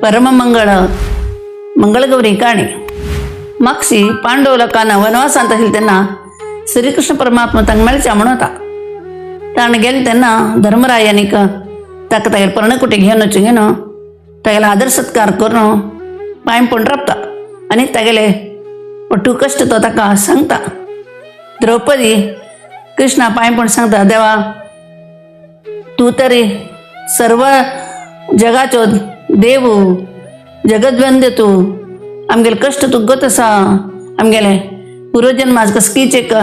परममंगळ मंगळगौरी काणी. मागशी पांडव लोकांना वनवासांत आशिल्ले तेन्ना श्रीकृष्ण परमात्मा तांकां मेळच्या म्हण वता. ताणें गेले तेन्ना धर्मराय आनीक ताका तागेले पर्णकुटी घेवन वचूंक घेवन तागेलो आदर सत्कार करून पांय पडून राबता आनी तागेले ಒಟ್ಟು कश्ट तो ताका सांगता. द्रौपदी कृष्णा पांय पडून सांगता, देवा तूं तरी सर्व जगाचो देव, जगद्वंद्य तूं, आमगेले कश्ट तुका गत आसा, आमगेले पुर्वजन्माच कसकीच एक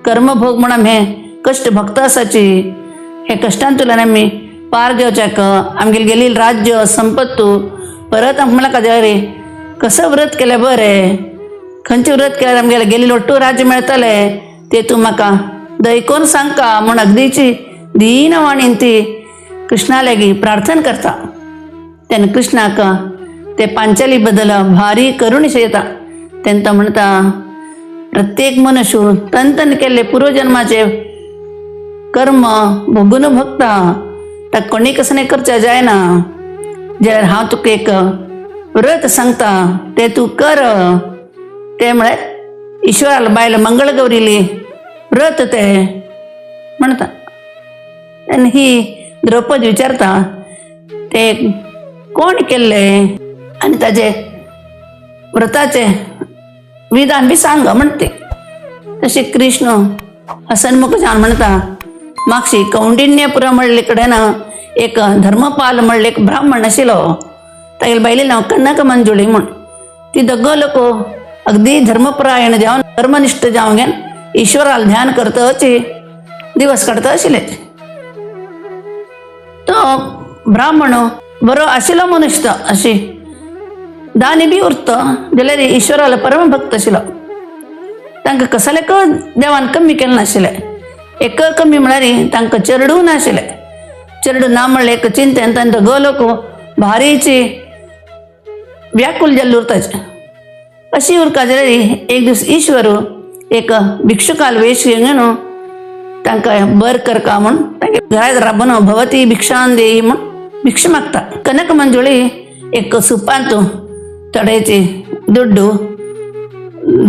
कर्मभोग म्हण आमी हे कश्ट भक्त आसाची, हे कश्टांतल्यान आमी पार घेवच्याक आमगेले गेली राज्य संपत्त परत आमकां म्हणल्यार देवा रे कसं व्रत केलें बरें, खंयचें व्रत केल्यार आमगेले गेली लोट्टू राज्य मेळटलें ते तूं म्हाका दयकोन सांगका म्हूण अगदीची दीनवाणीन ती कृष्णा लागीं प्रार्थना करता. तेन्ना कृष्णाक ते पांचाली बद्दल भारी करुणेश येता. तेन्ना तो म्हणटा, प्रत्येक मनुष्य तन तन केल्ले पूर्वजन्माचे कर्म भोगून भोगता, ताका कोणी कसं करच्या जायना. जाल्यार हांव तुका एक व्रत सांगता ते तूं कर. ते म्हळ्यार ईश्वराला बायल मंगळगौरीली व्रत ते म्हणटा. आनी ही द्रौपदी विचारता ते कोण केल्ले आनी ताजे व्रताचे विधान बी सांग म्हणते. तशें कृष्ण हसनमुख जावन म्हणटा, मागशी कौंडिण्यपुरा म्हणले कडेन एक धर्मपाल म्हणले एक ब्राह्मण आशिल्लो, तागेले बायले नांव कनक मंजुळी म्हूण. ती दोगो लोक अगदी धर्मपरायण जावन धर्मनिष्ठ जावन घेवन ईश्वराला ध्यान करतची दिवस काडता आशिल्ले. तो ब्राह्मण बरो आशिल्लो मनुष्य तो, अशी दानी बी उरतो जाल्यार ईश्वराला परम भक्त आशिल्लो. तांकां कसलें देवान कमी केलें नाशिल्लें. एक कमी म्हळ्यार तांकां चेडूं नाशिल्लें. चेडूं ना म्हणलें एक चिंतेन तांकां गो लोक भारीची व्याकुल जाल्ले उरताचे. अशी उरका जाल्यार एक दीस ईश्वर एक भिक्षुकाल वेश घेवन तांकां बर करका म्हूण तांगे घरात राबून भवती भिक्षान देई म्हूण भिक्षा मागता. कनक मंजुळी एक सुपांत थोडेची दुड्डू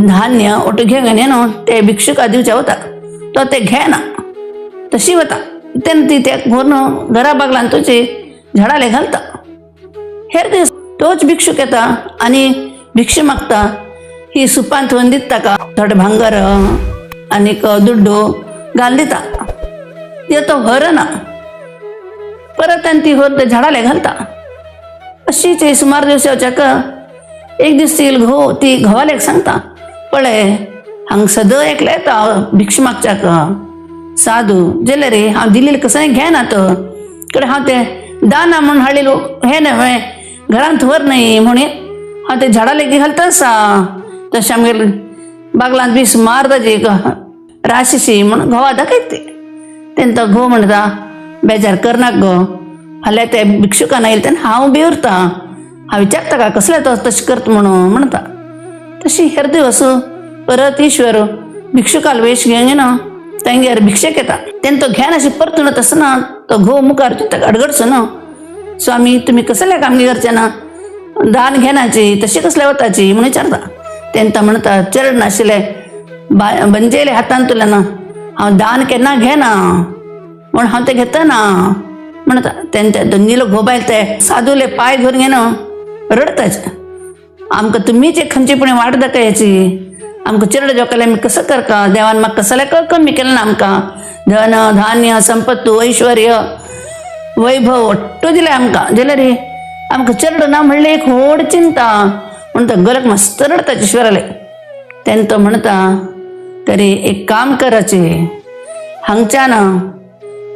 धान्य ಒಟ್ಟು घेवन न्हू ते भिक्षुका दिवच्या वता, तो ते घेना तशी वता. तेन्ना ती त्या व्हरून घरा बागलान तुजी झाडाले घालता. हेर दीस तोच भिक्षूक येता आनी भिक्षा मागता. ही सुपांत व्हरून दिता ताका थोडे भांगर आनीक दुड्डू घालून दिता. ते तो व्हरना, परत आनी ती व्हरून त्या झाडाले घालता. अशीच सुमार दिवस येवच्याक एक दीस ती घोव ती घोवालेक सांगता, पळय हांगा सदां एकले येता भिक्षा मागच्याक साधू, जाल्यार रे हांव दिलेले कसंय घेना तो कडे हांव ते दाना म्हूण हाडलेलो हें न्हय घरांत व्हर न्हय म्हूण हांव ते झाडां लेगीत घालता आसा. तशें आमगेले बागलांत बी सुमार ताजी राशीशी म्हूण घोवा दाखयत ती. तेन्ना तो घोव म्हणटा, बेजार करनाक गो, फाल्यां ते भिक्षुकान आयले तेन्ना हांव बी उरता, हांव विचारता का कसलें तो तशें करता म्हणून म्हणटा. तशी हेर दिवस परत ईश्वर भिक्षुकाल वेश घेवन तांगेर भिक्षेक येता. तेन्ना तो घेन अशें परतून आसतना तो घोव मुखार ताका अडगडसो न्हू, स्वामी तुमी कसले आमगे करचे ना दान घेनाची तशी कसले वताची म्हणून विचारता. तेन्ना तो म्हणटा, चेडूं नाशिल्ले बंजेले हातान तुला ना हांव दान केन्ना घेना म्हूण हांव तें घेतना म्हणटा. तेन्ना दोन लोक घोव बायल ते साधूले पांय धरून घेन रडताचे, आमकां तुमीच एक खंयची पुणी वाट दाखयाची, आमकां चेडो जोकले आमी कसं करका, देवान म्हाका कसलें कमी केलें ना, आमकां धन धान्य संपत्तू ऐश्वर्य वैभव ಒಟ್ಟು दिलें आमकां, जाल्यार आमकां चेडो ना म्हणलें एक व्हड चिंता म्हण तो गलक मस्त रडता ईश्वराले. तेन्ना तो म्हणटा, तरी एक काम कराचें, हांगच्यान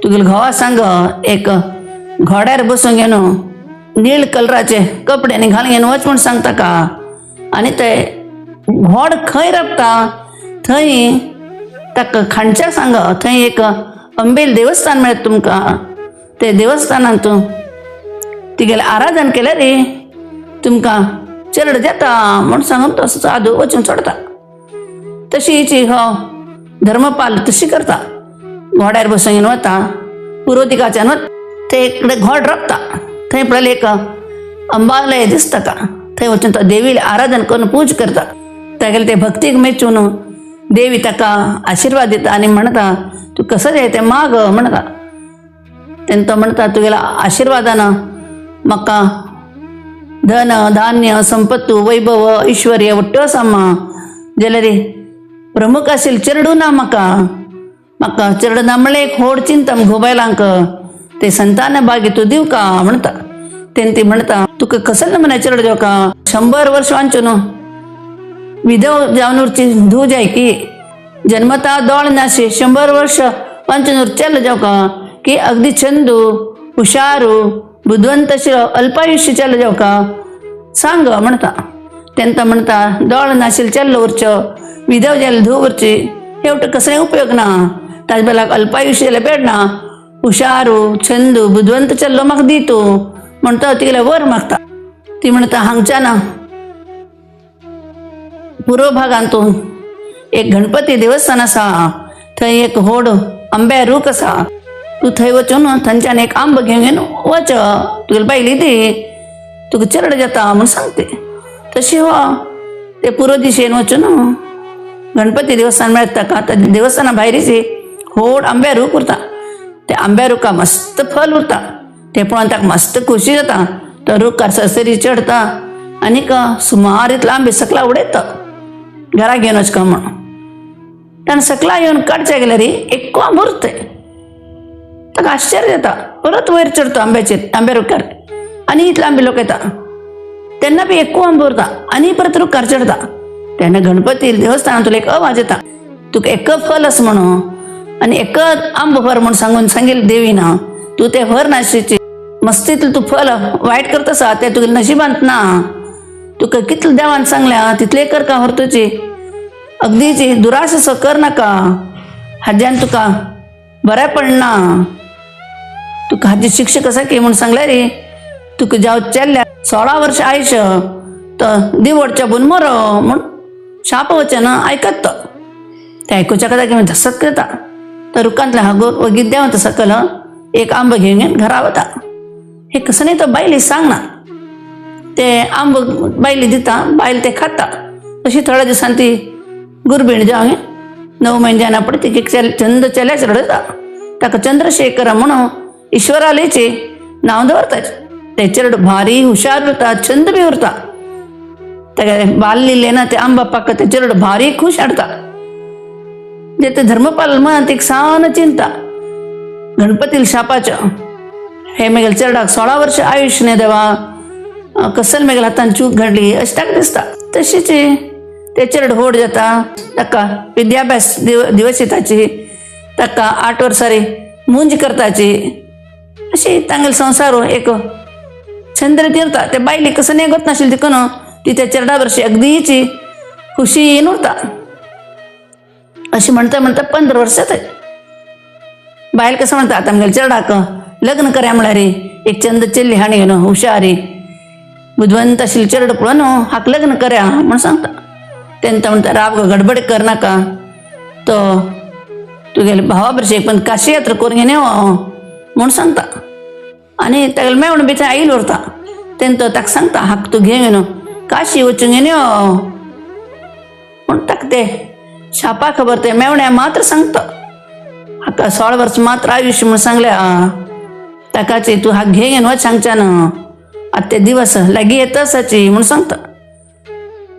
तुगेले घोवा सांग एक घोड्यार बसून घेवन नीळ कलराचे कपडे आनी घालून घेवन वच म्हूण सांगता का, आनी ते घोड खंय राबता थंय ताका खांडच्या सांग, थंय एक अंबेल देवस्थान मेळत तुमकां, ते देवस्थानांत तूं तिगेलें आराधन केलें रे तुमकां चेडो जाता म्हूण सांगून तो साधू वचून सोडता. तशी हिची हो धर्मपाल तशी करता, घोड्यार बसून घेवन वता, पूर्व दिकाच्यान वता, ते इकडे घोड राबता. थंय पळयलें एक अंबालय दिसता का, थंय वचून तो देवीले आराधन करून पूज करता. तागेले ते भक्तीक मेचून देवी ताका आशिर्वाद दिता आनी म्हणटा तूं कसं जाय तें माग म्हणटा. तेन्ना तो म्हणटा तुगेल्या आशिर्वादान म्हाका धन धान्य संपत्तू वैभव ऐश्वर्य वट्ट आसा जाल्यार प्रमुख आशिल्लें चेडूं ना म्हाका, म्हाका चेडूं ना म्हणल्यार एक व्हड चिंता घोबायलांक, ते संतान भाग्य तूं दिवका म्हणटा. तेन्ना ती म्हणटा तुका कसलें नमुन्या चेडूं दिवका, 100 वर्ष वांचून विधव जावन उरची धूव जाय की जन्मता दोळ नाशी 100 वर्ष वांचून उरचेल जावका की अगदी छंदू हुशारू बुदवंत अशें अल्पायुष्य चेलो जावका सांग म्हणटा. तेन्ना म्हणटा दोळ नाशिल्लें चेल्लो उरचो, विधव जाल्लें धूव उरची, हे कसलें उपयोग ना, ताजे बदलाक अल्पायुष्य जाल्यार पेड ना, हुशारू छंदू बुदवंत चेल्लो म्हाका दी तूं म्हणटा. तिगेले वर मागता. ती म्हणटा हांगच्यान पूर्व भागांतू एक गणपती देवस्थान आसा, थंय एक व्हड आंब्या रूख आसा, तूं थंय वचून थंयच्यान एक आंबो घेवन घेवन वच, तुगेली बायली दी तुका चेडो जाता म्हूण सांगते. तशी हो ते पूर्व दिशेन वचून गणपती देवस्थान मेळटा ताका. त्या देवस्थाना भायरीच व्हड आंब्या रूख उरता, त्या आंब्या रुखा मस्त फल उरता, ते पळोवन ताका मस्त खुशी जाता. तो रुखार सरसरी चडता आनीक सुमार इतलो आंबे सकला उडयता घरा घेवन वचका म्हणून. ताणें सकला येवन काडचे गेल्यार एक्को आंबो उरता, ताका आश्चर्य जाता. परत वयर चडता आंब्याचेर, आंब्या रुखार, आनी इतले आंबे लोक येता तेन्ना बी एक्को आंबो उरता आनी परत रुखार चडता. तेन्ना गणपती देवस्थानांतलो एक आवाज येता, तुका एक फल आसा म्हणून आनी एक आंबो व्हर म्हूण सांगून सांगिल्लें देवीन, तूं तें व्हर नाशिची मस्तीतलें तूं फल वायट करता आसा तें तुगेल्या नशिबांत ना, तुका कितलें देवान सांगल्या तितलें कर का व्हरतुची, अगदीची दुराश असो कर नाका, हाज्यान तुका बरें पडना, तुका हाजी शिक्षा कसा की म्हूण सांगल्या रे, तुका जावं चेल्ल्या 16 वर्ष आयुष्य तो दिवडच्या बून मरो म्हूण शाप वचन आयकत तो ते आयकुच्या कदा की धसक करता. तर रुखांतल्या हागोर वगीत देंवता सकल, एक आंबो घेवन घेवन घरा वता. हे कसं नाही तो बायली सांग ना, ते आंबो बायली दिता, बायल ते खाता. तशी थोड्या दिसान ती गुरबीण जावन 9 म्हयने जायना पडटी की चंद चेल्याच रडता, ताका चंद्रशेखर म्हणून ईश्वरालेचे नांव दवरताच. ते चेडूं भारी हुशार उरता, छंद बी उरता. ताका बाल ना ते आंबा पाक ते चेडूं भारी खुश हाडता. जे ते धर्मपाल मनांत एक सान चिंता गणपतील शापाचो, हे मेगेल चेरडाक 16 वर्ष आयुष्य न्ही देवा, कसल मेगेल हातान चूक घडली अशें ताका दिसता. तशीच ते चेडूं व्हड जाता, ताका विद्याभ्यास दिवस येताची, ताका 8 वर्सां मुंज करताची, अशी तांगेलो संवसार एक छंद उरता. ते बायले कसं नाही गोत नाशिल्लें देखून ती त्या चेरडा वर्षी अगदीची खुशीन उरता. अशी म्हणता म्हणता 15 वर्ष जातात. बायल कसं म्हणता आता आमगेल्या चेरडाक लग्न कर्या म्हळ्यार एक चंद चेल्ली हाणी घेवन हुशारी बुदवंत आशिल्लें चेडो पळोवन हाका लग्न कर्या म्हूण सांगता. तेन्ना म्हणटा राव गो, गडबड कर नाका, तो तुगेले भावा भशेन पण काशी यात्रा करून घेवन यो म्हूण सांगता. आनी तागेले मेवणो बी थंय आईल उरता. तेन्ना तो ताका सांगता हाका तूं घेवन काशी वचून घेवन यो म्हूण. ताका ते शापा खबर ते मेवण्या मात्र सांगता, हाका 16 वर्स मात्र आयुष्य म्हूण सांगल्या ताकाची, तूं हाका घेवन वच हांगच्यान, आतां ते दिवस लागीं येता आसाची म्हूण सांगता.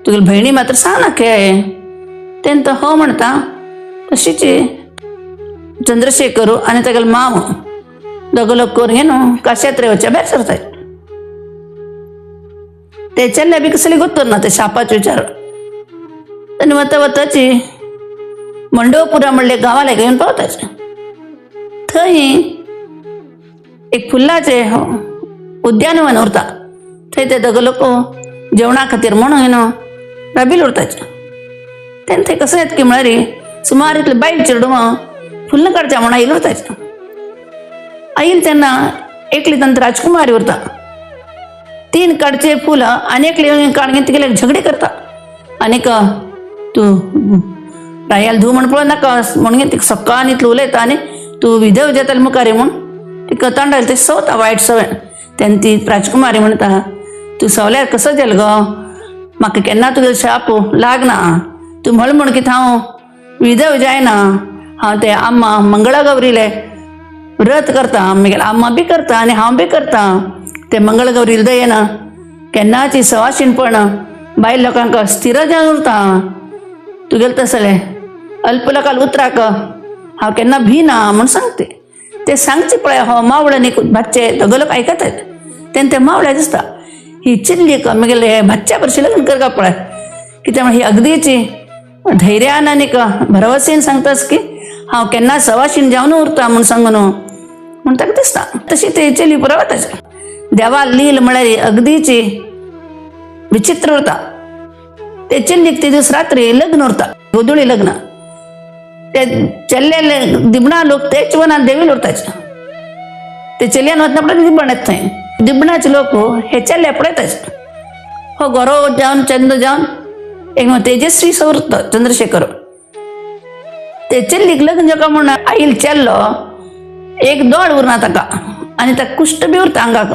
तुगेली भयणी मात्र सांग ना के. तेन्ना तो हो म्हणटा. तशीच चंद्रशेखर आनी तागेलो माव दोगो लोक करून घेवन काशी यात्रे वचच्या भायर सरताय. ते चल्ले बी कसली गोत्तर ना ते शापाचे विचार. तेन्ना वता वताची मंडवपुरा म्हणले गांवाला घेवन पावताचे. थंय एक फुलाचे उद्यानवन उरता, थंय ते दोगो लोक जेवणा खातीर म्हणून न्हू राबील उरताचे. तेन्ना थंय कसं येत की म्हळ्यार सुमार इतले बायल चेडवां फुलां काडच्या म्हणून आयल उरताचे. आयल तेन्ना एकली तांत राजकुमारी उरता, 3 काडचे फुलां आनी एकली काड घेवन तिगेले झगडे करता आनीक तूं रायाल धूव म्हण पळोव नाका म्हणून तिका सकाळ इतलें उलयता आनी तूं विधव जाताले मुखार म्हूण तिका तांडायल ते सवता वायट सवय. तेन्ना ती राजकुमारी म्हणटा तूं सवल्यार कसो जाल गो, म्हाका केन्ना तुगेलो शाप लागना, तूं म्हण म्हण कितें हांव विधव जायना, हांव ते आम्मा मंगळागौरीले व्रत करता, मागीर आम्मा बी करता आनी हांव बी करता. ते मंगळगौरील दयेन केन्नाची सवाशीणपण बायल लोकांक स्थिर जावन उरता. तुगेलें तसलें अल्प लोकांक उतराक हांव केन्ना भिना म्हूण सांगते. ते सांगचे पळय हो मावळे न्ही भाच्चे दोगो लोक आयकतात तेन्ना ते मावळे दिसता ही चिल्ली मागीर भाच्च्या भरशी लग्न करका पळय, कित्याक ही अगदीची धैर्यान आनीक भरवसेन सांगतास की हांव केन्ना सवाशीण जावन उरता म्हूण सांगू न्हू म्हूण ताका दिसता. तशी ते चली पुरो वताची. देवा लील म्हळ्यार अगदीची विचित्र उरता. ते चेल्लीक ते दीस रात्री लग्न उरता, गोधुळी लग्न. ते चल्लेले दिबणा लोक तेच वनान देवील उरताचे. ते चेल्यान वतना पळय दिबण येत थंय दिबणाचे लोक हे चेल्ले पळयताचे. हो गोरो जावन चंद्र जावन एक तेजस्वी सो उरता चंद्रशेखर. ते चेल्लीक लग्न जावका म्हूण आईल चेल्लो एक दोळ उरना ताका आनी ताका कुश्ट बी उरता आंगाक.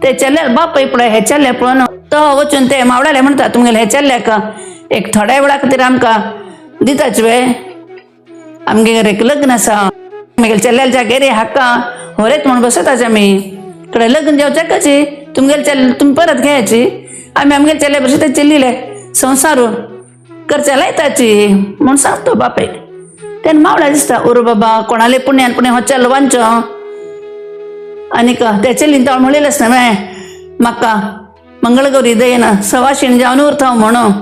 ते चेल्ल्यार बापय पळय हे चेल्ले पळोवन तो वचून ते मावळाले म्हणटा तुमगेले हे चेल्ल्याक एक थोड्या वेळा खातीर आमकां दिताच वे, आमगे एक लग्न आसा, मागीर चेल्ल्याच्या जागेर हाका होरेत म्हूण बसयताच आमी, कडे लग्न जावच्याकची तुमगेले चेल्ले तुमी परत घेयाची, आमी आमगेले चेल्ल्या भशेन ते चेल्लीले संवसार करच्या लायताची म्हूण सांगतो बापय. तेन्ना मावळ्या दिसता ओरो बाबा कोणाले पुण्यान पुण्य हो चेल्लो वांचो. आनीक त्या चेल्लीन ताळ म्हणलेलेंच ना मेळ्ळें म्हाका मंगळगौरी दयेन सवाशीण जावन उरता म्हणून.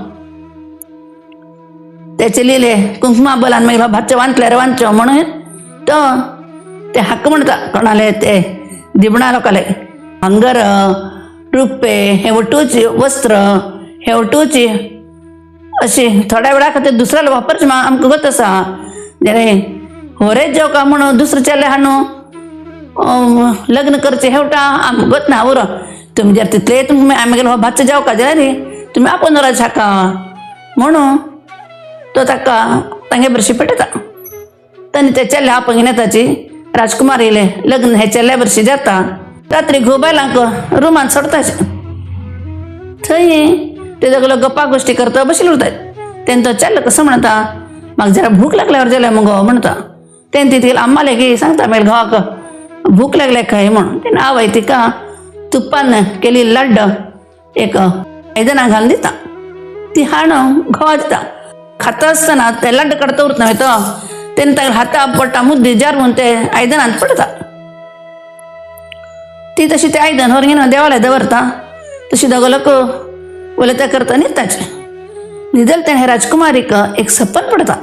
ते चेलीले कुंकुमा बलान मागीर भाच्चो वांचल्यार वांचो म्हणून तो ते हक्क म्हणटा कोणाले ते दिबणा लोकाले भांगर रुपे हे वटूची वस्त्र हे वटूची अशी थोड्या वेळा खातीर दुसऱ्याला वापरचे आमकां गत आसा. जाल्यार होरेच जेवका म्हणून दुसरें चेले हाडून लग्न करचें हेवटा आमकां गत ना उरो. तुमी जर तितले तुमी आमगेलो हो भाच्चो जेवका जाल्यार न्ही तुमी आपोवन दवरात हाका म्हणून तो ताका तांगे भरशी पेटयता. तांणी ते चेल्ले आपंग ताची राजकुमार येयले लग्न हे चेल्ल्या भरशी जाता. रात्री घोव बायलांक रुमान सोडताचे. थंय ते सगळो गप्पा गोश्टी करता बशिल्ले उरतात. तेन्ना तो चेल्लो कसो म्हणटा म्हाका जरा भूक लागल्यावर जाल्यार मुगो म्हणटा. तेन्ना ती तिगेली अम्मा लेगीत सांगता मागीर घोवाक भूक लागल्या खंय म्हूण. तेन्ना आवय तिका तुपान केली लाड्ड एक आयदनां घालून दिता. ती हाडून घोवा दिता. खाता आसतना ते लाड्ड काडता उरता न्हय तो तेन्ना तागेल्या हाता पडटा मुद्दी जार म्हूण ते आयदनांत पडटा. ती तशी ते आयदन व्हरून घेवन देवालय दवरता. तशी दोगो लोक उलयता करता न्हिदताचे. न्हिदल तेणें हे राजकुमारीक एक सपन पडटा.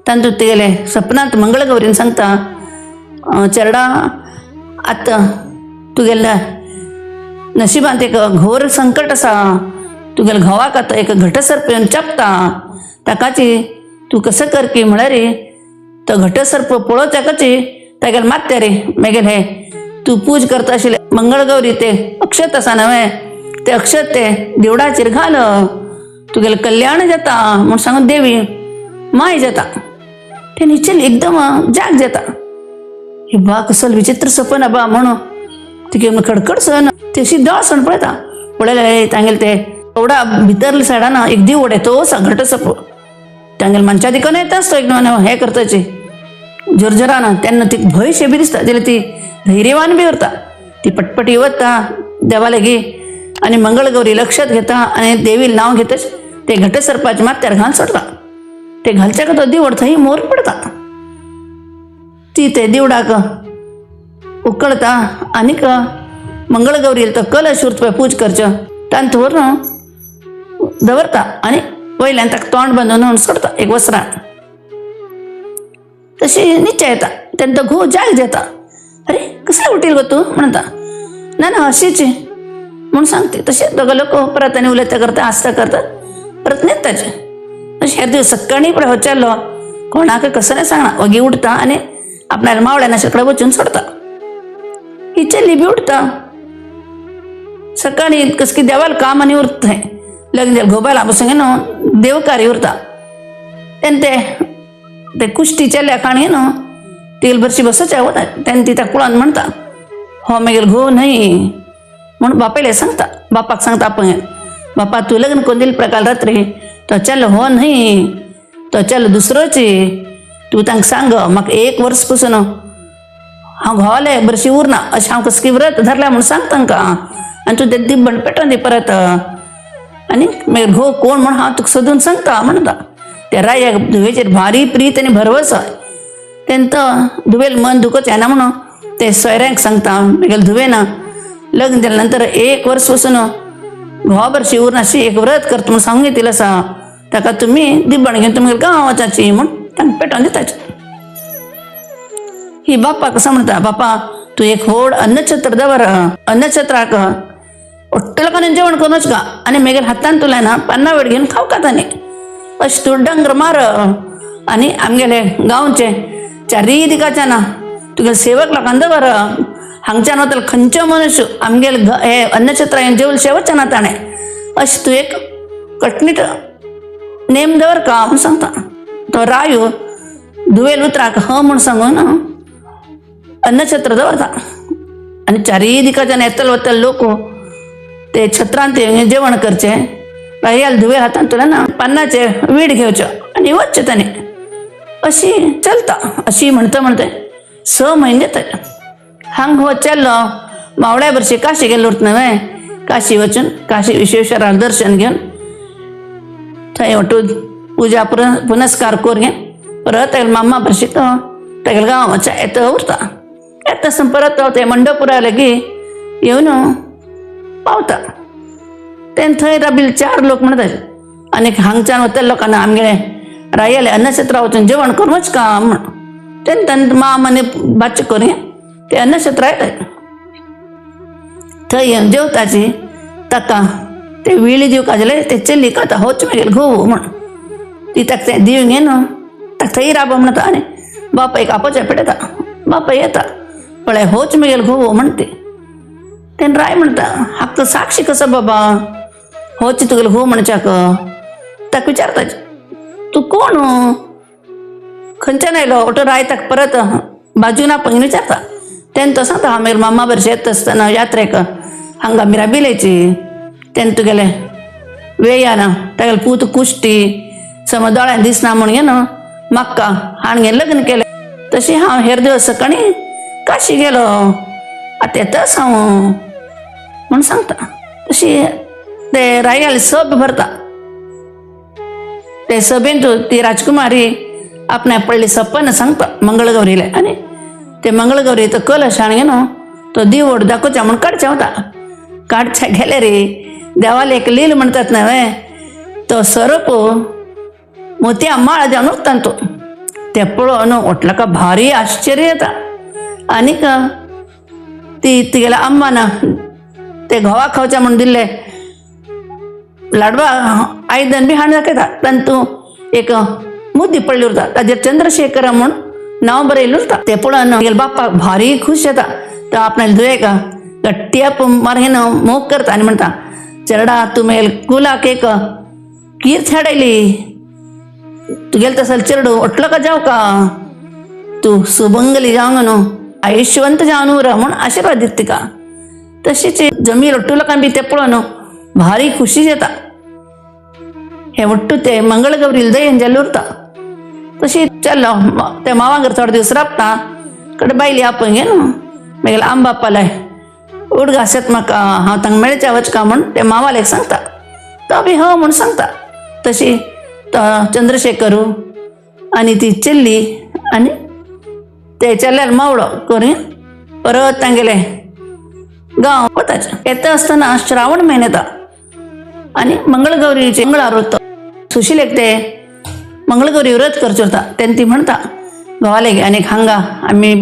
तातूंत तिगेले सपनांत मंगळगौरीन सांगता चेरडा आतां तुगेल्या नशिबांत एक घोर संकट आसा, तुगेल्या घोवाक आतां एक घटसर्प येवन चाबता, ताकाची तूं कसो कर की म्हळ्यार तो घटसर्प पळोवच्याकची तागेले मात्या रे मागीर हे तूं पूज करता आशिल्ले मंगळगौरी ते अक्षत आसा न्हय ते अक्षत ते देवळाचेर घाल तुगेलें कल्याण जाता म्हूण सांगून देवी माय जाता. ते निचल एकदम जाग जाता. हे बा कसलो विचित्र सपन बा म्हणून तिगे खडखड सन तशी दळ सण पळयता. पळयले तांगेले ते एवढा भितरल्या सायडान एक दिवड तो घट सप तांगेले मनशा दिकून येता आसतो एकदम हे करताची झरझरान. तेन्ना ती भंय शे बी दिसता जाल्यार ती धैर्यवान बी उरता. ती पटपटी वता देवा लागीं आनी मंगळगौरी लक्षात घेता आनी देवी नांव घेतच ते घटसर्पाचे माथ्यार घाल सोडता. ते घालच्याक तो दिवड थंय मोर पडता. ती ते दिवडाक उकळता आनीक मंगळगौरी तो कलश उरता पळय पूज करचो तांत व्हरून दवरता आनी वयल्यान ताका तोंड बांदून सोडता एक वस्त्रान. तशी निश्चय येता. तेन्ना तो घोव जाग जाता. अरे कसले उटील गो तूं म्हणटा. ना ना अशीच म्हूण सांगते. तशें दोगां लोक परत आनी उलयता करता आसता करता परत न्हिदताचे. अशें हेर दीस सकाळीं पळय हो चेल्लो कोणाक कसो नाही सांगना वगी उठता आनी आपणाल्या मावळ्या नाशिल्ले वचून सोडता. ही चली बी उठता सकाळीं कसकी देवाल काम आनी उरता थंय लग्न जालें घोव बायला बसून न्हू देवकार्य उरता. तेन्ना ते ते कुश्टी चेल्या खाण न्हू तिगेली बरशी बसोवच्या वता. तेन्ना ती त्या कुळान म्हणटा हो मागीर घोव न्हय म्हूण बापायले सांगता. बापाक सांगता आपण, बापा तू लग्न कोण दिल प्रकार रात्री तो चल हो न्हय, तो चल दुसरोच. तूं तांकां सांग म्हाका एक वर्स पसून हांव घोवाले बरशी उरना अशें हांव कसकी व्रत धरल्या म्हूण सांग तांकां आनी तूं तें दिब्बण पेटोवन दी परत आनी मागीर घोव कोण म्हूण हांव तुका सोदून सांगता म्हणटा. त्या रायाक धुवेचेर भारी प्रीत आनी भरवसो. तेन्ना धुवेल मन दुखच येना म्हणून ते सोयऱ्यांक सांगता मागीर धुवेन लग्न जाल्या नंतर एक वर्स वचून घोवा बरशी उरनाशी एक व्रत करता म्हूण सांगून घेतिल्लें आसा, ताका तुमी दिब्बण घेवन तुमगेर गांव वचाची म्हूण तांकां पेटोवन दिताची. ही बाप्पा कसो म्हणटा, बापा तूं एक व्हड अन्नछत्र दवर, अन्नछत्राक ಒಟ್ಟು लोकांनी जेवण करूनच का आनी मागीर हातान तुला ना पान्ना वेळ घेवन खावका तांणी अशें तूं डंगर मार आनी आमगेले गांवचे चारीय दिकाच्या ना तुगे सेवक लोकांक दवर, हांगच्यान वतलो खंयचो मनुष्य आमगेले हे अन्नछत्र जेवल शेवचे ना ताणें, अशें तूं एक कटनीट नेम दवर का म्हूण सांगता. तो रायो धुवेल उतराक ह म्हूण सांगून अन्नछत्र दवरता आनी चारीय दिकाच्यान येतले वतले लोक ते छत्रान ते जेवण करचें, रायाल धुवे हातान तुला ना पान्नाचे वीड घेवचो आनी वचचें ताणें, अशी चलता. अशी म्हणता म्हणता 6 म्हयने जाता. हांग हो चल्लो मावळ्या भरशी काशी गेलो उरता न्हय, काशी वचून काशी विश्वेश्वराक दर्शन घेवन थंय वटून पुजा पुनस्कार करून घेवन परत तागेल्या मामा भरशी तो तागेल्या गांव वच येता उरता. येता आसतना परत तो ते मंडपुरा लागीं येवन पावता. तेन्ना थंय राबिल्ले 4 लोक म्हणटा आनी हांगच्यान वतल्या लोकांना आमगेले रायाले अन्नछत्रा वचून जेवण करून वच का म्हण. तेन्ना तांणी माम आनी भाची करून ते अन्नछत्रा येतात. थंय येवन जेवताची ताका ते विळी दिवपा जाल्यार ते चली खाता होच मागीर घोव म्हण ती ताका तें दिवंक घेन ताका थंय राब म्हणटा आनी बापायक आपोवच्या पेटयता. बापाय येता पळय होच मागीर घोव म्हणते. तेन्ना राय म्हणटा हाका साक्षी कसो बाबा होच तुगेलो घोव म्हणच्याक. ताका विचारता तूं कोण खंयच्यान आयलो. ऑटो राय ताका परत बाजून आपण विचारता. तेन्ना तो सांगता हांव मागीर मामा भरशी येता आसतना यात्रेक हांगा आमी राबिल्याची. तेन्ना तुगेले वेयान तागेले पूत कुश्टी समज दोळ्यान दिसना म्हूण घेन म्हाका हाणगे लग्न केलें, तशी हांव हेर दिवस सकाळी काशी गेलो आतां येताच हांव म्हूण सांगता. तशी ते रायाले सभ भरता. ते सभेंत ती राजकुमारी आपणाक पडली सपन सांगता मंगळगौरीले आनी ते मंगळगौरी तो कलश हाणगे न्हू तो दिवड दाखोवच्या म्हूण काडच्या वता. काडच्या गेले रे देवाले एक लील म्हणतात न्हय तो सोरोप मोतया माळ जावन उरता तो ते पळोवन वटला का भारी आश्चर्य येता. आनीक ती तिगेल्या अम्मान ते घोवा खावच्या म्हूण दिल्ले लाडवा आयदन बी हाडून दाखयता. तातूंत एक मुदी पडली उरता ताजेर चंद्रशेखर म्हूण नांव बरयलें उरता. ते पळोवन तिगेल्या बापाक भारी खूश जाता. तो आपणाले धुवेक गट्टी मारून मोग करता आनी म्हणटा चेरडा तूं मेल कुलाक एक कीर्त हाडयली, तुगेले तसले चेरडू ओटलो का जावं का, तूं सुबंगली जावंक न्हू आयुश्यवंत जावन उर म्हूण आशिर्वाद दिता तिका. तशीच जमील ओट्टू लोकांक बी तें पळोवन भारी खुशी जाता. हे ಒಟ್ಟು ते मंगळगौरी दयन जाल्लें उरता. तशी चल्लो ते मावांगर थोडे दीस राबता कडे बायली आपण घे न्हू मागीर आंबापालाय उडगास येता म्हाका हांव तांकां मेळच्या वच का म्हूण ते मावालेक सांगता. तो बी ह म्हूण सांगता. तशी तो चंद्रशेखरू आनी ती चेल्ली आनी ते चेल्यार मावळो करून परत तांगेले गांव वताचे. येता आसतना श्रावण म्हयनो येता आनी मंगळगौरीचे मंगळार उरता. सुशिलेक ते मंगळगौरी व्रत करचें उरता. तेन्ना ती म्हणटा घोवाले आनी हांगा आमी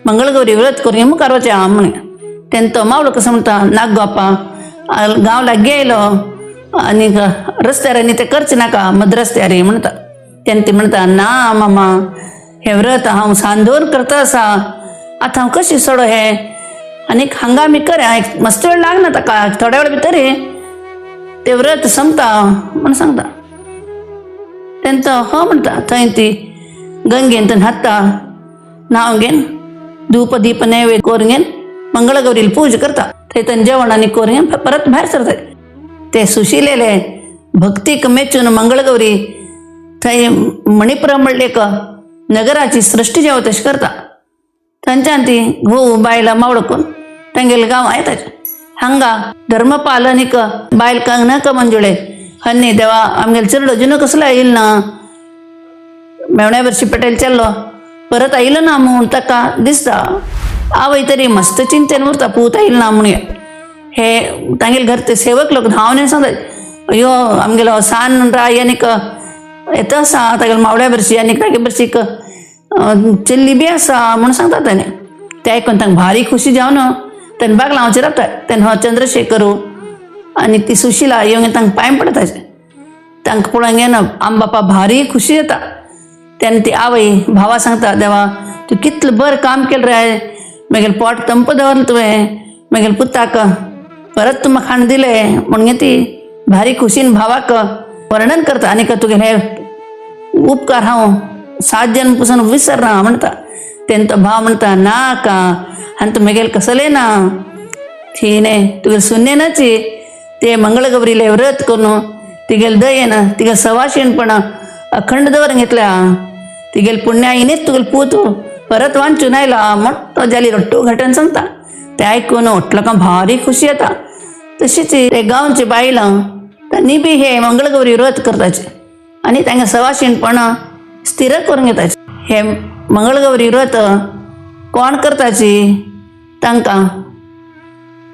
मंगळगौरी व्रत करून मुखार वचया म्हण. तेन्ना तो मावळो कसो म्हणटा नाक गोपा गांव लागीं आयलो आनी रस्त्यार आनी तें करचें नाका मद रस्त्यार म्हणटा. तेन्ना ती म्हणटा ना मामा हें व्रत हांव सांदोर करता आसा, आतां हांव कशें सोडो हें आनी हांगा आमी करया, एक मस्त वेळ लागना ताका, थोड्या वेळ भितर ते व्रत संपता म्हूण सांगता. तेन्ना तो ह म्हणटा. थंय ती गंगेन थंय न्हाता, न्हांव घेवन धूप दीप नैवेद्य करून घेवन मंगळगौरीला पूज करता. थंय जेवण आनी करून परत भायर सरतात. ते सुशिलेले भक्तीक मेचून मंगळगौरी थंय मणिपुरा म्हणले एक नगराची सृष्टी जेव तशें करता. थंयच्यान ती घोव बायलां मावळ करून तांगेले गांव येतात. हांगा धर्मपाल आनीक बायल कंगनाक मंजुळे हन्नी देवा आमगेले चेडो अजून कसलो येयल ना, मेवण्या वर्शी पेटेल चल्लो परत आयलो ना म्हूण ताका दिसता. आवय तरी मस्त चिंतेन उरता, पूत आयल ना म्हणून. हे तांगेले घर ते सेवक लोक धांवन येवन सांगतात, अयो आमगेलो सान राय आनीक येता आसा तागेले मावळ्या बरशी आनीक तागे बरशीक चेल्ली बी आसा म्हणून सांगता ताणें. ते आयकून तांकां भारी खुशी जावन तेन्ना बाग लावचे रावता. तेन्ना हो चंद्रशेखर आनी ती सुशिला येवन तांकां पांय पडटा. तांकां पळोवंक येना आम बापा भारी खुशी जाता. तेन्ना ती आवय भावा सांगता, देवा तूं कितलें बरें काम केलें रे, मागीर पोट तंप दवरलें तुवें, मागीर पुताक परत तूं म्हाका खाण दिलें म्हणून ती भारी खुशीन भावाक वर्णन करता. आनी तुगेले हे उपकार हांव 7 जन्म पसून विसरना म्हणटा. तेन्ना तो भाव म्हणटा, नाका आनी तूं मागीर कसलें ना थी न्ही तुगे सुनेनाची ते मंगळगौरीले व्रत करून तिगेले दयेन तिगे सवाशीणपण अखंड दवर घेतल्या, तिगेले पुण्याईनेच तुगेले पूत परत वांचून आयला म्हण तो जाली रट्टू घटन सांगता. ते आयकून लोकांक भारी खुशी येता. तशीच ते गांवची बायलां तांणी बी हे मंगळगौरी व्रत करताचे आनी तांकां सवाशीणपण स्थिर करून घेताचे. हे मंगळगौरी व्रत कोण करताची तांकां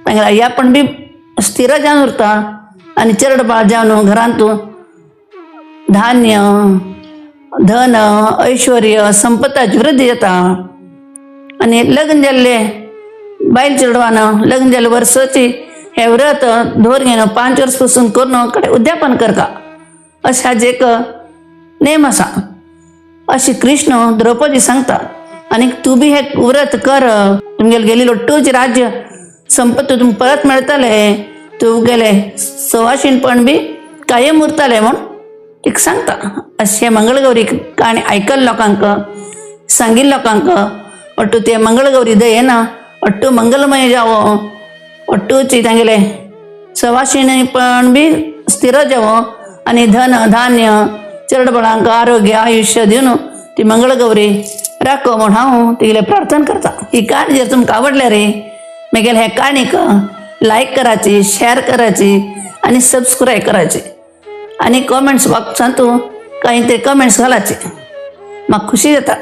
तांगेले अय्यापण बी स्थिर जावन उरता आनी चेरड बाळ जावन घरांत धान्य धन ऐश्वर्य संपत्ताची वृद्धी जाता. आनी लग्न जाल्ले बायल चेडवान लग्न जाल्ले वर्साची हे व्रत दवर घेवन 5 वर्स पसून करून कडे उद्यापन करता. अशें हाजें एक नेम आसा. अशें कृष्ण द्रौपदी सांगता आनी तूं बी हे व्रत कर, तुमगेले गेली लोट्टूचे राज्य संपत्ती तुमकां परत मेळटले, तूं गेले सवाशीणपण बी कायम उरतले म्हूण एक सांगता. अशें मंगळगौरी काणी आयकल लोकांक सांगिल्ले लोकांक ಒಟ್ಟು ते मंगळगौरी दयेन ಒಟ್ಟು मंगलमय जावो, ಒಟ್ಟूची तांगेले सवाशीणपण बी स्थिर जावो आनी धन धान्य चेडबळांक आरोग्य आयुष्य दिवन ती मंगळगौरी राखो म्हूण हांव तिगेले प्रार्थना करता. ही काणी जर तुमकां आवडल्या रे मागीर हे काणीक लायक करायची, शेअर करायची आनी सबस्क्रायब करायची आनी कमेंट्स बॉक्सांत तूं कांय ते कमेंट्स घालायचे, म्हाका खुशी जाता.